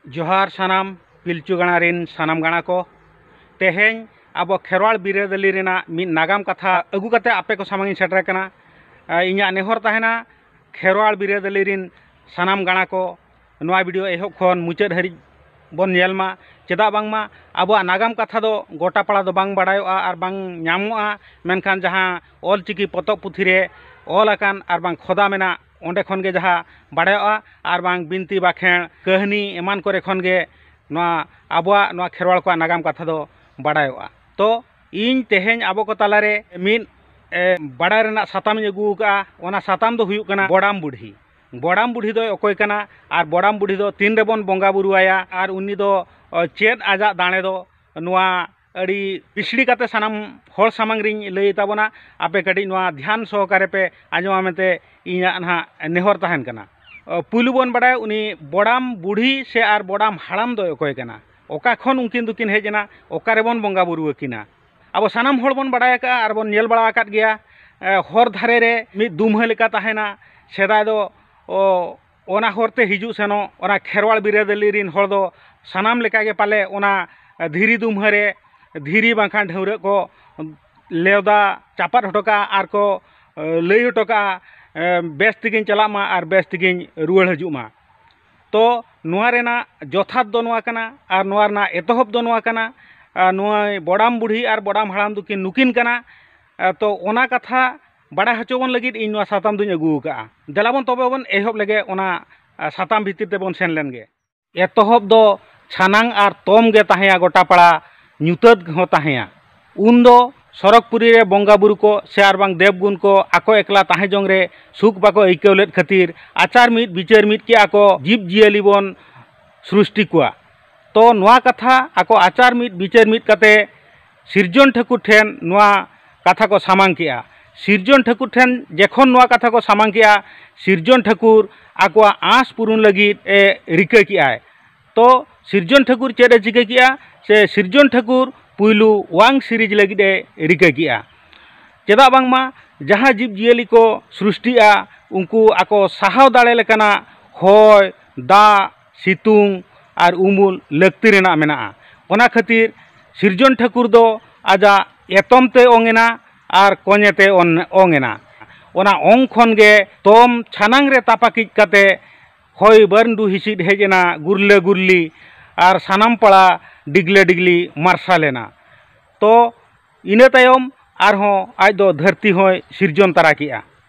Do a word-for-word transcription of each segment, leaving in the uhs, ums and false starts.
ᱡᱚᱦᱟᱨ ᱥᱟᱱᱟᱢ ᱯᱤᱞᱪᱩ ᱜᱟᱬᱟ ᱨᱤᱱ ᱥᱟᱱᱟᱢ ᱜᱟᱬᱟ ᱠᱚ᱾ ᱛᱮᱦᱮᱧ ᱟᱵᱚ ᱠᱷᱮᱨᱣᱟᱲ ᱵᱤᱨᱟᱹᱫᱟᱹᱞᱤ ᱨᱮᱱᱟᱜ ᱢᱤᱫ ᱱᱟᱜᱟᱢ ᱠᱟᱛᱷᱟ ᱟᱹᱜᱩ ᱠᱟᱛᱮ ᱟᱯᱮ ᱠᱚ ᱥᱟᱢᱟᱝ ᱤᱧ ᱥᱮᱴᱮᱨ ᱟᱠᱟᱱᱟ᱾ ᱮ, ᱤᱧᱟᱹᱜ ᱱᱮᱦᱚᱨ ᱛᱟᱦᱮᱱᱟ, ᱠᱷᱮᱨᱣᱟᱲ ᱵᱤᱨᱟᱹᱫᱟᱹᱞᱤ ᱨᱤᱱ ᱥᱟᱱᱟᱢ ᱜᱟᱬᱟ ᱠᱚ ᱱᱚᱣᱟ video ᱮᱦᱚᱵ ᱠᱷᱚᱱ ᱢᱩᱪᱟᱹᱫ ᱦᱟᱹᱨᱤᱡ ᱵᱚᱱ ᱧᱮᱞ ᱢᱟ᱾ ᱪᱮᱫᱟᱜ ᱵᱟᱝᱢᱟ ᱟᱵᱚᱣᱟᱜ ᱱᱟᱜᱟᱢ ᱠᱟᱛᱷᱟ ᱫᱚ ᱜᱚᱴᱟ ᱯᱟᱲᱟ ᱫᱚ ᱵᱟᱝ ᱵᱟᱲᱟᱭᱚᱜᱼᱟ ᱟᱨ ᱵᱟᱝ ᱧᱟᱢᱚᱜᱼᱟ, ᱢᱮᱱᱠᱷᱟᱱ ᱡᱟᱦᱟᱸ ᱚᱞ ᱪᱤᱠᱤ ᱯᱚᱛᱚᱵ ᱯᱩᱛᱷᱤ ᱨᱮ ᱚᱞ ᱟᱠᱟᱱ ᱟᱨ ᱵᱟᱝ ᱠᱷᱚᱫᱟ ᱢᱮᱱᱟᱜ, ᱚᱸᱰᱮ ᱠᱷᱚᱱ ᱜᱮ ᱡᱟᱦᱟᱸ ᱵᱟᱲᱟᱭᱚᱜᱼᱟ, ᱟᱨ ᱵᱟᱝ ᱵᱤᱱᱛᱤ ᱵᱟᱠᱷᱮᱬ, ᱠᱟᱹᱦᱱᱤ ᱮᱢᱟᱱ ᱠᱚᱨᱮ ᱠᱷᱚᱱ ᱜᱮ ᱱᱚᱣᱟ ᱟᱵᱚᱣᱟᱜ ᱱᱚᱣᱟ ᱠᱷᱮᱨᱣᱟᱲ ᱠᱚᱣᱟᱜ ᱱᱟᱜᱟᱢ ᱠᱟᱛᱷᱟ ᱫᱚ ᱵᱟᱲᱟᱭᱚᱜᱼᱟ᱾ ᱛᱚ ᱤᱧ ᱛᱮᱦᱮᱧ ᱟᱵᱚ ᱠᱚ ᱛᱟᱞᱟᱨᱮ ᱢᱤᱫ, ᱮ, ᱵᱟᱲᱟᱭ ᱨᱮᱱᱟᱜ ᱥᱟᱛᱟᱢ ᱤᱧ ᱟᱹᱜᱩ ᱟᱠᱟᱫᱼᱟ᱾ ᱚᱱᱟ ᱥᱟᱛᱟᱢ ᱫᱚ ᱦᱩᱭᱩᱜ ᱠᱟᱱᱟ ᱵᱚᱰᱟᱢ ᱵᱩᱰᱷᱤ᱾ ᱵᱚᱰᱟᱢ ᱵᱩᱰᱷᱤ ᱫᱚᱭ ᱚᱠᱚᱭ ᱠᱟᱱᱟ ᱟᱨ ᱵᱚᱰᱟᱢ ᱵᱩᱰᱷᱤ ᱫᱚ ᱛᱤᱱ ᱨᱮᱵᱚᱱ ᱵᱚᱸᱜᱟ ᱵᱩᱨᱩ ᱟᱭᱟ ᱟᱨ ᱩᱱᱤ ᱫᱚ, ᱚ, ᱪᱮᱫ ᱟᱡᱟᱜ ᱫᱟᱲᱮ ᱫᱚ? ᱱᱚᱣᱟ ᱟᱹᱰᱤ ᱵᱤᱥᱲᱤ ᱠᱟᱛᱮ ᱥᱟᱱᱟᱢ ᱦᱚᱲ ᱥᱟᱢᱟᱝ ᱨᱤᱧ ᱞᱟᱹᱭ ᱛᱟᱵᱚᱱᱟ, ᱟᱯᱮ ᱠᱟᱹᱴᱤᱡ ᱱᱚᱣᱟ ᱫᱷᱮᱭᱟᱱ ᱥᱚᱦᱚᱠᱟᱨᱮ ᱯᱮ ᱟᱸᱡᱚᱢᱟ ᱢᱮᱱᱛᱮ ᱤᱧᱟᱹᱜ ᱱᱟᱦᱟᱜ ᱱᱮᱦᱚᱨ ᱛᱟᱦᱮᱱ ᱠᱟᱱᱟ᱾ ᱚ, ᱯᱩᱭᱞᱩ ᱵᱚᱱ ᱵᱟᱲᱟᱭᱟ ᱩᱱᱤ ᱵᱚᱰᱟᱢ ᱵᱩᱰᱷᱤ ᱥᱮ ᱟᱨ ᱵᱚᱰᱟᱢ ᱦᱟᱲᱟᱢ ᱫᱚᱭ ᱚᱠᱚᱭ ᱠᱟᱱᱟ, ᱚᱠᱟ ᱠᱷᱚᱱ ᱩᱱᱠᱤᱱ ᱫᱚᱠᱤᱱ ᱦᱮᱡ ᱮᱱᱟ, ᱚᱠᱟ ᱨᱮᱵᱚᱱ ᱵᱚᱸᱜᱟ ᱵᱩᱨᱩ ᱟᱹᱠᱤᱱᱟ? ᱟᱵᱚ ᱥᱟᱱᱟᱢ ᱦᱚᱲ ᱵᱚᱱ ᱵᱟᱲᱟᱭ ᱟᱠᱟᱫᱼᱟ ᱟᱨ ᱵᱚᱱ ᱧᱮᱞ ᱵᱟᱲᱟ ᱟᱠᱟᱫ ᱜᱮᱭᱟ, ᱮ, ᱦᱚᱨ ᱫᱷᱟᱨᱮ ᱨᱮ ᱢᱤᱫ ᱫᱩᱢᱦᱟᱹ ᱞᱮᱠᱟ ᱛᱟᱦᱮᱱᱟ᱾ ᱥᱮᱫᱟᱭ ᱫᱚ, ᱚ, ᱚᱱᱟ ᱦᱚᱨᱛᱮ ᱦᱤᱡᱩᱜ ᱥᱮᱱᱚᱜ ᱚᱱᱟ ᱠᱷᱮᱨᱣᱟᱲ ᱵᱤᱨᱟᱹᱫᱟᱹᱞᱤ ᱨᱤᱱ ᱦᱚᱲ ᱫᱚ ᱥᱟᱱᱟᱢ ᱞᱮᱠᱟ ᱜᱮ ᱯᱟᱞᱮ ᱚᱱᱟ ᱫᱷᱤᱨᱤ ᱫᱩᱢᱦᱟᱹ ᱨᱮ ᱫᱷᱤᱨᱤ ᱵᱟᱝᱠᱷᱟᱱ ᱰᱷᱟᱹᱣᱨᱟᱹᱜ ᱠᱚ ᱞᱮᱣᱫᱟ ᱪᱟᱯᱟᱫ ᱦᱚᱴᱚ ᱠᱟᱜᱼᱟ ᱟᱨ ᱠᱚ, ᱮ, ᱞᱟᱹᱭ ᱦᱚᱴᱚ ᱠᱟᱜᱼᱟ, ᱮ, ᱵᱮᱥ ᱛᱮᱜᱤᱧ ᱪᱟᱞᱟᱜ ᱢᱟ ᱟᱨ ᱵᱮᱥ ᱛᱮᱜᱤᱧ ᱨᱩᱣᱟᱹᱲ ᱦᱤᱡᱩᱜ ᱢᱟ᱾ ᱛᱚ ᱱᱚᱣᱟ ᱨᱮᱱᱟᱜ ᱡᱚᱛᱷᱟᱛ ᱫᱚ ᱱᱚᱣᱟ ᱠᱟᱱᱟ ᱟᱨ ᱱᱚᱣᱟ ᱨᱮᱱᱟᱜ ᱮᱛᱚᱦᱚᱵ ᱫᱚ ᱱᱚᱣᱟ ᱠᱟᱱᱟ, ᱟᱨ ᱱᱚᱣᱟ ᱵᱚᱰᱟᱢ ᱵᱩᱰᱷᱤ ᱟᱨ ᱵᱚᱰᱟᱢ ᱦᱟᱲᱟᱢ ᱫᱚᱠᱤᱱ ᱱᱩᱠᱤᱱ ᱠᱟᱱᱟ᱾ ᱮ, ᱛᱚ ᱚᱱᱟ ᱠᱟᱛᱷᱟ ᱵᱟᱲᱟᱭ ᱦᱚᱪᱚ ᱵᱚᱱ ᱞᱟᱹᱜᱤᱫ ᱤᱧ ᱱᱚᱣᱟ ᱥᱟᱛᱟᱢ ᱫᱚᱧ ᱟᱹᱜᱩ ᱟᱠᱟᱫᱼᱟ᱾ ᱫᱮᱞᱟ ᱵᱚᱱ ᱛᱚᱵᱮ ᱵᱚᱱ ᱮᱦᱚᱵ ᱞᱮᱜᱮ, ᱚᱱᱟ, ᱮ, ᱥᱟᱛᱟᱢ ᱵᱷᱤᱛᱤᱨ ᱛᱮᱵᱚᱱ ᱥᱮᱱ ᱞᱮᱱ ᱜᱮ᱾ ᱮᱛᱚᱦᱚᱵ ᱫᱚ ᱪᱷᱟᱱᱟᱝ ᱟᱨ ᱛᱚᱢ ᱜᱮ ᱛᱟᱦᱮᱸᱭᱟ ᱜᱚᱴᱟ ᱯᱟᱲᱟ, ᱧᱩᱛᱟᱹᱛ ᱦᱚᱸ ᱛᱟᱦᱮᱸᱭᱟ᱾ ᱩᱱᱫᱚ ᱥᱚᱨᱚᱜᱽᱯᱩᱨᱤ ᱨᱮ ᱵᱚᱸᱜᱟ ᱵᱩᱨᱩ ᱠᱚ ᱥᱮ ᱟᱨ ᱵᱟᱝ ᱫᱮᱵᱽ ᱜᱩᱱ ᱠᱚ ᱟᱠᱚ ᱮᱠᱞᱟ ᱛᱟᱦᱮᱸ ᱡᱚᱝ ᱨᱮ ᱥᱩᱠ ᱵᱟᱠᱚ ᱟᱹᱭᱠᱟᱹᱣ ᱞᱮᱫ ᱠᱷᱟᱹᱛᱤᱨ ᱟᱪᱟᱨ ᱢᱤᱫ ᱵᱤᱪᱟᱹᱨ ᱢᱤᱫ ᱠᱮᱜᱼᱟ ᱠᱚ, ᱡᱤᱵᱽ ᱡᱤᱭᱟᱹᱞᱤ ᱵᱚᱱ ᱥᱨᱩᱥᱴᱤ ᱠᱚᱣᱟ᱾ ᱛᱚ ᱱᱚᱣᱟ ᱠᱟᱛᱷᱟ ᱟᱠᱚ ᱟᱪᱟᱨ ᱢᱤᱫ ᱵᱤᱪᱟᱹᱨ ᱢᱤᱫ ᱠᱟᱛᱮ ᱥᱤᱨᱡᱚᱱ ᱴᱷᱟᱹᱠᱩᱨ ᱴᱷᱮᱱ ᱱᱚᱣᱟ ᱠᱟᱛᱷᱟ ᱠᱚ ᱥᱟᱢᱟᱝ ᱠᱮᱜᱼᱟ᱾ ᱥᱤᱨᱡᱚᱱ ᱴᱷᱟᱹᱠᱩᱨ ᱴᱷᱮᱱ ᱡᱮᱠᱷᱚᱱ ᱱᱚᱣᱟ ᱠᱟᱛᱷᱟ ᱠᱚ ᱥᱟᱢᱟᱝ ᱠᱮᱜᱼᱟ, ᱥᱤᱨᱡᱚᱱ ᱴᱷᱟᱹᱠᱩᱨ ᱟᱠᱚᱣᱟᱜ ᱟᱸᱥ ᱯᱩᱨᱩᱱ ᱞᱟᱹᱜᱤᱫ ᱮ ᱨᱤᱠᱟᱹ ᱠᱮᱜᱼᱟᱭ᱾ ᱛᱚ ᱥᱤᱨᱡᱚᱱ ᱴᱷᱟᱹᱠᱩᱨ ᱪᱮᱫ ᱮ ᱪᱤᱠᱟᱹ ᱠᱮᱜᱼᱟ? ᱥᱮ ᱥᱤᱨᱡᱚᱱ ᱴᱷᱟᱹᱠᱩᱨ ᱯᱩᱭᱞᱩ ᱣᱟᱝ ᱥᱤᱨᱤᱡᱽ ᱞᱟᱹᱜᱤᱫ ᱮ ᱨᱤᱠᱟᱹ ᱠᱮᱜᱼᱟ᱾ ᱪᱮᱫᱟᱜ ᱵᱟᱝᱢᱟ ᱡᱟᱦᱟᱸ ᱡᱤᱵᱽ ᱡᱤᱭᱟᱹᱞᱤ ᱠᱚ ᱥᱨᱩᱥᱴᱤᱜᱼᱟ, ᱩᱱᱠᱩ ᱟᱠᱚ ᱥᱟᱦᱟᱣ ᱫᱟᱲᱮ ᱞᱮᱠᱟᱱᱟᱜ ᱦᱚᱭ, ᱫᱟᱜ, ᱥᱤᱛᱩᱝ ᱟᱨ ᱩᱢᱩᱞ ᱞᱟᱹᱠᱛᱤ ᱨᱮᱱᱟᱜ ᱢᱮᱱᱟᱜᱼᱟ᱾ ᱚᱱᱟ ᱠᱷᱟᱹᱛᱤᱨ ᱥᱤᱨᱡᱚᱱ ᱴᱷᱟᱹᱠᱩᱨ ᱫᱚ ᱟᱡᱟᱜ ᱮᱛᱚᱢ ᱛᱮ ᱚᱝ ᱮᱱᱟ ᱟᱨ ᱠᱚᱧᱮ ᱛᱮ ᱚᱱ-, ᱚᱝ ᱮᱱᱟ᱾ ᱚᱱᱟ ᱚᱝ ᱠᱷᱚᱱ ᱜᱮ ᱛᱚᱢ ᱪᱷᱟᱱᱟᱝ ᱨᱮ ᱛᱟᱯᱟᱠᱤᱡ ᱠᱟᱛᱮ ᱦᱚᱭ ᱵᱟᱹᱨᱰᱩ ᱦᱤᱸᱥᱤᱫ ᱦᱮᱡ ᱮᱱᱟ, ᱜᱩᱨᱞᱟᱹ ᱜᱩᱨᱞᱤ, ᱟᱨ ᱥᱟᱱᱟᱢ ᱯᱟᱲᱟ ᱰᱤᱜᱽᱞᱟᱹ ᱰᱤᱜᱽᱞᱤ ᱢᱟᱨᱥᱟᱞ ᱮᱱᱟ᱾ ᱛᱚ ᱤᱱᱟᱹ ᱛᱟᱭᱚᱢ ᱟᱨᱦᱚᱸ ᱟᱡ ᱫᱚ ᱫᱷᱟᱹᱨᱛᱤ ᱦᱚᱸᱭ ᱥᱤᱨᱡᱚᱱ ᱛᱟᱨᱟ ᱠᱮᱜᱼᱟ᱾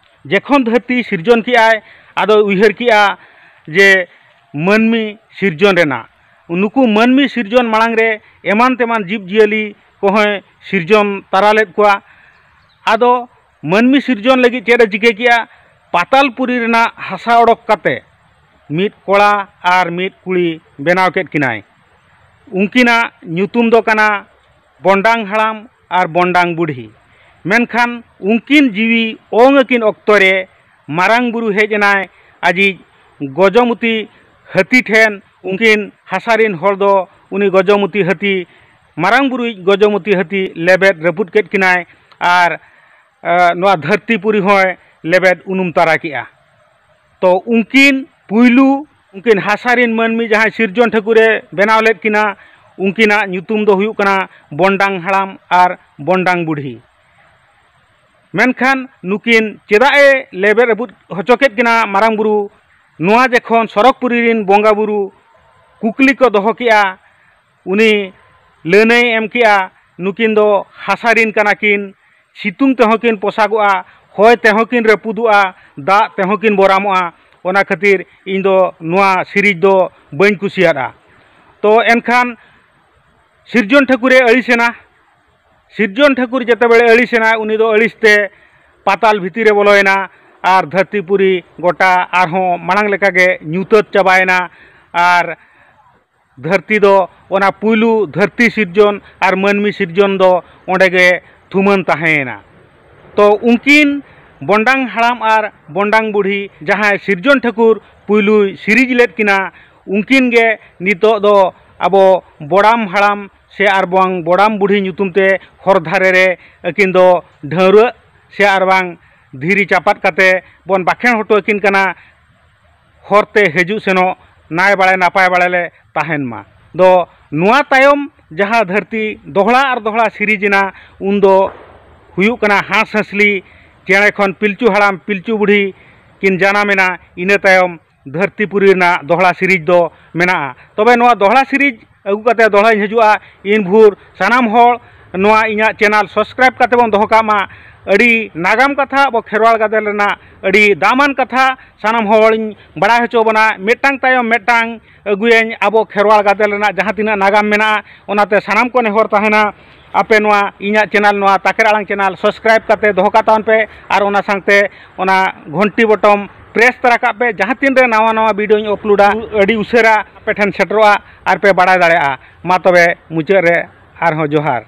ᱡᱚᱠᱷᱚᱱ ᱫᱷᱟᱹᱨᱛᱤ ᱥᱤᱨᱡᱚᱱ ᱠᱮᱜᱼᱟᱭ, ᱟᱫᱚᱭ ᱩᱭᱦᱟᱹᱨ ᱠᱮᱜᱼᱟ ᱡᱮ ᱢᱟᱹᱱᱢᱤ ᱥᱤᱨᱡᱚᱱ ᱨᱮᱱᱟᱜ᱾ ᱱᱩᱠᱩ ᱢᱟᱹᱱᱢᱤ ᱥᱤᱨᱡᱚᱱ ᱢᱟᱲᱟᱝ ᱨᱮ ᱮᱢᱟᱱ ᱛᱮᱢᱟᱱ ᱡᱤᱵᱽ ᱡᱤᱭᱟᱹᱞᱤ ᱠᱚᱦᱚᱸᱭ ᱥᱤᱨᱡᱚᱱ ᱛᱟᱨᱟ ᱞᱮᱫ ᱠᱚᱣᱟ᱾ ᱟᱫᱚ ᱢᱟᱹᱱᱢᱤ ᱥᱤᱨᱡᱚᱱ ᱞᱟᱹᱜᱤᱫ ᱪᱮᱫ ᱮ ᱪᱤᱠᱟᱹ ᱠᱮᱜᱼᱟ? ᱯᱟᱛᱟᱞᱯᱩᱨᱤ ᱨᱮᱱᱟᱜ ᱦᱟᱥᱟ ᱚᱰᱚᱠ ᱠᱟᱛᱮ ᱢᱤᱫ ᱠᱚᱲᱟ ᱟᱨ ᱢᱤᱫ ᱠᱩᱲᱤ ᱵᱮᱱᱟᱣ ᱠᱮᱫ ᱠᱤᱱᱟᱭ᱾ ᱩᱱᱠᱤᱱᱟᱜ ᱧᱩᱛᱩᱢ ᱫᱚ ᱠᱟᱱᱟ ᱵᱚᱱᱰᱟᱝ ᱦᱟᱲᱟᱢ ᱟᱨ ᱵᱚᱱᱰᱟᱝ ᱵᱩᱰᱷᱤ᱾ ᱢᱮᱱᱠᱷᱟᱱ ᱩᱱᱠᱤᱱ ᱡᱤᱣᱤ ᱚᱝ ᱟᱹᱠᱤᱱ ᱚᱠᱛᱚ ᱨᱮ ᱢᱟᱨᱟᱝ ᱵᱩᱨᱩ ᱦᱮᱡ ᱮᱱᱟᱭ ᱟᱡᱤᱡ ᱜᱚᱡᱚᱢᱩᱛᱤ ᱦᱟᱹᱛᱤ ᱴᱷᱮᱱ᱾ ᱩᱱᱠᱤᱱ ᱦᱟᱥᱟ ᱨᱤᱱ ᱦᱚᱲ ᱫᱚ ᱩᱱᱤ ᱜᱚᱡᱚᱢᱩᱛᱤ ᱦᱟᱹᱛᱤ, ᱢᱟᱨᱟᱝ ᱵᱩᱨᱩᱭᱤᱡ ᱜᱚᱡᱚᱢᱩᱛᱤ ᱦᱟᱹᱛᱤ ᱞᱮᱵᱮᱫ ᱨᱟᱹᱯᱩᱫ ᱠᱮᱫ ᱠᱤᱱᱟᱭ ᱟᱨ, ᱮ, ᱱᱚᱣᱟ ᱫᱷᱟᱹᱨᱛᱤ ᱯᱩᱨᱤ ᱦᱚᱸᱭ ᱞᱮᱵᱮᱫ ᱩᱱᱩᱢ ᱛᱟᱨᱟ ᱠᱮᱜᱼᱟ᱾ ᱛᱚ ᱩᱱᱠᱤᱱ ᱯᱩᱭᱞᱩ, ᱩᱱᱠᱤᱱ ᱦᱟᱥᱟ ᱨᱤᱱ ᱢᱟᱹᱱᱢᱤ ᱡᱟᱦᱟᱸᱭ ᱥᱤᱨᱡᱚᱱ ᱴᱷᱟᱹᱠᱩᱨᱮ ᱵᱮᱱᱟᱣ ᱞᱮᱫ ᱠᱤᱱᱟ, ᱩᱱᱠᱤᱱᱟᱜ ᱧᱩᱛᱩᱢ ᱫᱚ ᱦᱩᱭᱩᱜ ᱠᱟᱱᱟ ᱵᱚᱱᱰᱟᱝ ᱦᱟᱲᱟᱢ ᱟᱨ ᱵᱚᱱᱰᱟᱝ ᱵᱩᱰᱷᱤ᱾ ᱢᱮᱱᱠᱷᱟᱱ ᱱᱩᱠᱤᱱ ᱪᱮᱫᱟᱜ ᱮ ᱞᱮᱵᱮᱫ ᱨᱟᱹᱯᱩᱫ ᱦᱚᱪᱚ ᱠᱮᱫ ᱠᱤᱱᱟ ᱢᱟᱨᱟᱝ ᱵᱩᱨᱩ? ᱱᱚᱣᱟ ᱡᱚᱠᱷᱚᱱ ᱥᱚᱨᱚᱜᱽᱯᱩᱨᱤ ᱨᱤᱱ ᱵᱚᱸᱜᱟ ᱵᱩᱨᱩ ᱠᱩᱠᱞᱤ ᱠᱚ ᱫᱚᱦᱚ ᱠᱮᱜᱼᱟ, ᱩᱱᱤ ᱞᱟᱹᱱᱟᱹᱭ ᱮᱢ ᱠᱮᱜᱼᱟ, ᱱᱩᱠᱤᱱ ᱫᱚ ᱦᱟᱥᱟ ᱨᱤᱱ ᱠᱟᱱᱟ ᱠᱤᱱ, ᱥᱤᱛᱩᱝ ᱛᱮᱦᱚᱸ ᱠᱤᱱ ᱯᱚᱥᱟᱜᱚᱜᱼᱟ, ᱦᱚᱭ ᱛᱮᱦᱚᱸ ᱠᱤᱱ ᱨᱟᱹᱯᱩᱫᱚᱜᱼᱟ, ᱫᱟᱜ ᱛᱮᱦᱚᱸ ᱠᱤᱱ ᱵᱚᱨᱟᱢᱚᱜᱼᱟ᱾ ᱚᱱᱟ ᱠᱷᱟᱹᱛᱤᱨ ᱤᱧ ᱫᱚ ᱱᱚᱣᱟ ᱥᱤᱨᱤᱡᱽ ᱫᱚ ᱵᱟᱹᱧ ᱠᱩᱥᱤᱭᱟᱫᱼᱟ᱾ ᱛᱚ ᱮᱱᱠᱷᱟᱱ ᱥᱤᱨᱡᱚᱱ ᱴᱷᱟᱹᱠᱩᱨᱮ ᱟᱹᱲᱤᱥᱮᱱᱟ᱾ ᱥᱤᱨᱡᱚᱱ ᱴᱷᱟᱹᱠᱩᱨ ᱡᱮᱛᱮ ᱵᱮᱲᱮ ᱟᱹᱲᱤᱥᱮᱱᱟ, ᱩᱱᱤ ᱫᱚ ᱟᱹᱲᱤᱥ ᱛᱮ ᱯᱟᱛᱟᱞ ᱵᱷᱤᱛᱤᱨ ᱨᱮ ᱵᱚᱞᱚᱭᱮᱱᱟ ᱟᱨ ᱫᱷᱟᱹᱨᱛᱤ ᱯᱩᱨᱤ ᱜᱚᱴᱟ ᱟᱨᱦᱚᱸ ᱢᱟᱲᱟᱝ ᱞᱮᱠᱟᱜᱮ ᱧᱩᱛᱟᱹᱛ ᱪᱟᱵᱟᱭᱮᱱᱟ᱾ ᱟᱨ ᱫᱷᱟᱹᱨᱛᱤ ᱫᱚ, ᱚᱱᱟ ᱯᱩᱭᱞᱩ ᱫᱷᱟᱹᱨᱛᱤ ᱥᱤᱨᱡᱚᱱ ᱟᱨ ᱢᱟᱹᱱᱢᱤ ᱥᱤᱨᱡᱚᱱ ᱫᱚ ᱚᱸᱰᱮ ᱜᱮ ᱛᱷᱩᱢᱟᱹᱱ ᱛᱟᱦᱮᱸᱭᱮᱱᱟ᱾ ᱛᱚ ᱩᱱᱠᱤᱱ ᱵᱚᱱᱰᱟᱝ ᱦᱟᱲᱟᱢ ᱟᱨ ᱵᱚᱱᱰᱟᱝ ᱵᱩᱲᱦᱤ, ᱡᱟᱦᱟᱸᱭ ᱥᱤᱨᱡᱚᱱ ᱴᱷᱟᱹᱠᱩᱨ ᱯᱩᱭᱞᱩᱭ ᱥᱤᱨᱤᱡᱽ ᱞᱮᱫ ᱠᱤᱱᱟ, ᱩᱱᱠᱤᱱ ᱜᱮ ᱱᱤᱛᱚᱜ ᱫᱚ ᱟᱵᱚ ᱵᱚᱲᱟᱢ ᱦᱟᱲᱟᱢ ᱥᱮ ᱟᱨ ᱵᱟᱝ ᱵᱚᱲᱟᱢ ᱵᱩᱲᱦᱤ ᱧᱩᱛᱩᱢ ᱛᱮ ᱦᱚᱨ ᱫᱷᱟᱨᱮ ᱨᱮ ᱟᱹᱠᱤᱱ ᱫᱚ ᱰᱷᱟᱹᱣᱨᱟᱹᱜ ᱥᱮ ᱟᱨ ᱵᱟᱝ ᱫᱷᱤᱨᱤ ᱪᱟᱯᱟᱫ ᱠᱟᱛᱮ ᱵᱚᱱ ᱵᱟᱠᱷᱮᱬ ᱦᱚᱴᱚ ᱟᱹᱠᱤᱱ ᱠᱟᱱᱟ᱾ ᱦᱚᱨ ᱛᱮ ᱦᱤᱡᱩᱜ ᱥᱮᱱᱚᱜ ᱱᱟᱭ ᱵᱟᱲᱟᱭ ᱱᱟᱯᱟᱭ ᱵᱟᱲᱟᱭ ᱞᱮ ᱛᱟᱦᱮᱱ ᱢᱟ᱾ ᱫᱚ ᱱᱚᱣᱟ ᱛᱟᱭᱚᱢ ᱡᱟᱦᱟᱸ ᱫᱷᱟᱹᱨᱛᱤ ᱫᱚᱦᱲᱟ ᱟᱨ ᱫᱚᱦᱲᱟ ᱥᱤᱨᱤᱡᱽ ᱮᱱᱟ, ᱩᱱᱫᱚ ᱦᱩᱭᱩᱜ ᱠᱟᱱᱟ ᱦᱟᱸᱥ ᱦᱟᱸᱥᱞᱤ ᱪᱮᱬᱮ ᱠᱷᱚᱱ ᱯᱤᱞᱪᱩ ᱦᱟᱲᱟᱢ ᱯᱤᱞᱪᱩ ᱵᱩᱲᱦᱤ ᱠᱤᱱ ᱡᱟᱱᱟᱢ ᱮᱱᱟ᱾ ᱤᱱᱟᱹ ᱛᱟᱭᱚᱢ ᱫᱷᱟᱹᱨᱛᱤ ᱯᱩᱨᱤ ᱨᱮᱱᱟᱜ ᱫᱚᱦᱲᱟ ᱥᱤᱨᱤᱡᱽ ᱫᱚ ᱢᱮᱱᱟᱜᱼᱟ᱾ ᱛᱚᱵᱮ ᱱᱚᱣᱟ ᱫᱚᱦᱲᱟ ᱥᱤᱨᱤᱡᱽ ᱟᱹᱜᱩ ᱠᱟᱛᱮ ᱫᱚᱦᱲᱟᱧ ᱦᱤᱡᱩᱜᱼᱟ᱾ ᱤᱱ ᱵᱷᱳᱨ ᱥᱟᱱᱟᱢ ᱦᱚᱲ ᱱᱚᱣᱟ ᱤᱧᱟᱹᱜ ᱪᱮᱱᱮᱞ ᱥᱟᱵᱥᱠᱨᱟᱭᱤᱵᱽ ᱠᱟᱛᱮ ᱵᱚᱱ ᱫᱚᱦᱚ ᱠᱟᱜ ᱢᱟ᱾ ᱟᱹᱰᱤ ᱱᱟᱜᱟᱢ ᱠᱟᱛᱷᱟ, ᱟᱵᱚ ᱠᱷᱮᱨᱣᱟᱲ ᱜᱟᱫᱮᱞ ᱨᱮᱱᱟᱜ ᱟᱹᱰᱤ ᱫᱟᱢᱟᱱ ᱠᱟᱛᱷᱟ ᱥᱟᱱᱟᱢ ᱦᱚᱲᱤᱧ ᱵᱟᱲᱟᱭ ᱦᱚᱪᱚ ᱵᱚᱱᱟ᱾ ᱢᱤᱫᱴᱟᱝ ᱛᱟᱭᱚᱢ ᱢᱤᱫᱴᱟᱝ ᱟᱹᱜᱩᱭᱟᱹᱧ ᱟᱵᱚ ᱠᱷᱮᱨᱣᱟᱲ ᱜᱟᱫᱮᱞ ᱨᱮᱱᱟᱜ ᱡᱟᱦᱟᱸ ᱛᱤᱱᱟᱹᱜ ᱱᱟᱜᱟᱢ ᱢᱮᱱᱟᱜᱼᱟ᱾ ᱚᱱᱟᱛᱮ ᱥᱟᱱᱟᱢ ᱠᱚ ᱱᱮᱦᱚᱨ ᱛᱟᱦᱮᱱᱟ, ᱟᱯᱮ ᱱᱚᱣᱟ ᱤᱧᱟᱹᱜ ᱪᱮᱱᱮᱞ, ᱱᱚᱣᱟ ᱛᱟᱠᱮᱨ ᱟᱲᱟᱝ ᱪᱮᱱᱮᱞ ᱥᱟᱵᱥᱠᱨᱟᱭᱤᱵᱽ ᱠᱟᱛᱮ ᱫᱚᱦᱚ ᱠᱟᱜ ᱛᱟᱵᱚᱱ ᱯᱮ᱾ ᱟᱨ ᱚᱱᱟ ᱥᱟᱶᱛᱮ ᱚᱱᱟ ᱜᱷᱚᱱᱴᱤ ᱵᱚᱴᱚᱢ ᱯᱨᱮᱥ ᱛᱟᱨᱟ ᱠᱟᱜ ᱯᱮ, ᱡᱟᱦᱟᱸ ᱛᱤᱱ ᱨᱮ ᱱᱟᱣᱟ ᱱᱟᱣᱟ ᱵᱷᱤᱰᱤᱭᱳᱧ ᱟᱯᱞᱳᱰᱟ, ᱟᱹᱰᱤ ᱩᱥᱟᱹᱨᱟ ᱟᱯᱮ ᱴᱷᱮᱱ ᱥᱮᱴᱮᱨᱚᱜᱼᱟ ᱟᱨ ᱯᱮ ᱵᱟᱲᱟᱭ ᱫᱟᱲᱮᱭᱟᱜᱼᱟ᱾ ᱢᱟ ᱛᱚᱵᱮ ᱢᱩᱪᱟᱹᱫ ᱨᱮ ᱟᱨᱦᱚᱸ ᱡᱚᱦᱟᱨ᱾